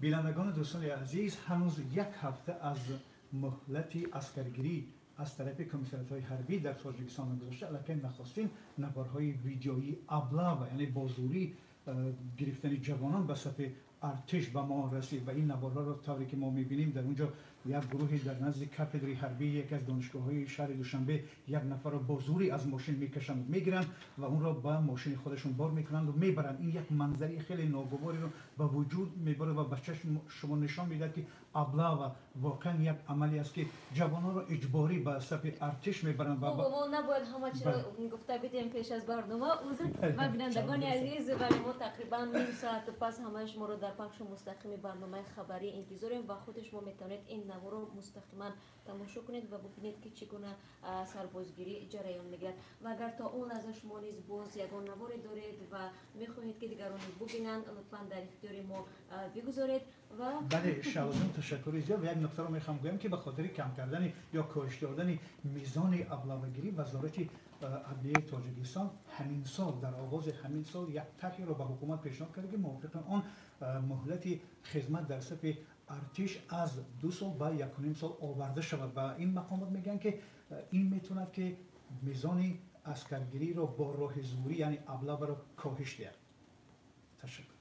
Бинандагону дӯстони азиз, ҳанӯз як ҳафта аз муҳлати аскаргирӣ аз тарафи комиссариятҳои ҳарбӣ дар Тоҷикистон нагузашта, аллакай нахустин наворҳои видеоии облава, яъне бо зӯрӣ гирифтани ҷавонон ба сафи артиш ба мо расид. Ва ин наворҳоро тавре ки мо мебинем, дар он ҷо як гурӯҳе дар назди кафедраи ҳарбии яке аз донишгоҳҳои шаҳри Душанбе як нафарро бо зӯрӣ аз мошин мекашанд, мегиранд ва онро ба мошини худашон бор мекунанд ва мебаранд. Ин як манзари хеле ногувориро ба вуҷуд мебарад ва ба чашм шумо нишон медиҳад, ки облава воқеан як амале аст, ки ҷавононро иҷборӣ ба сафи артиш мебаранд. Ва мо набояд ҳама чиро гуфта бидем пеш аз барнома. Узр. Ва бинандагони азиз, вале мо тақрибан ним соат пас ҳамаи шуморо дар пахши мустақими барномаи хабарӣ интизорем ва худи шумо метавонед ин наворро мустақиман тамошо кунед ва бубинед, ки чӣ гуна сарбозгирӣ ҷараён мегирад. Ва агар то он лаҳза шумо низ боз ягон наворе доред ва мехоҳед, ки дигарон низ бубинанд, лутфан дар ихтиёри мо бигузоред ва Бале, Шаҳлоҷон, ташаккури зиёд. Ва як нуктаро мехоҳам гӯям, ки ба хотири кам кардани ё коҳиш додани мизони облавагирӣ Вазорати адлияи Тоҷикистон ҳамин сол, дар оғози ҳамин сол, як тарҳеро ба ҳукумат пешниҳод кард, ки мувофиқи он муҳлати хизмат дар сафи артиш аз 2 сол ба 1,5 сол оварда шавад. Ва ин мақомот мегӯянд, ки ин метавонад, ки мизони аскаргириро бо роҳи зӯрӣ, яъне облаваро, коҳиш диҳад. Ташаккур.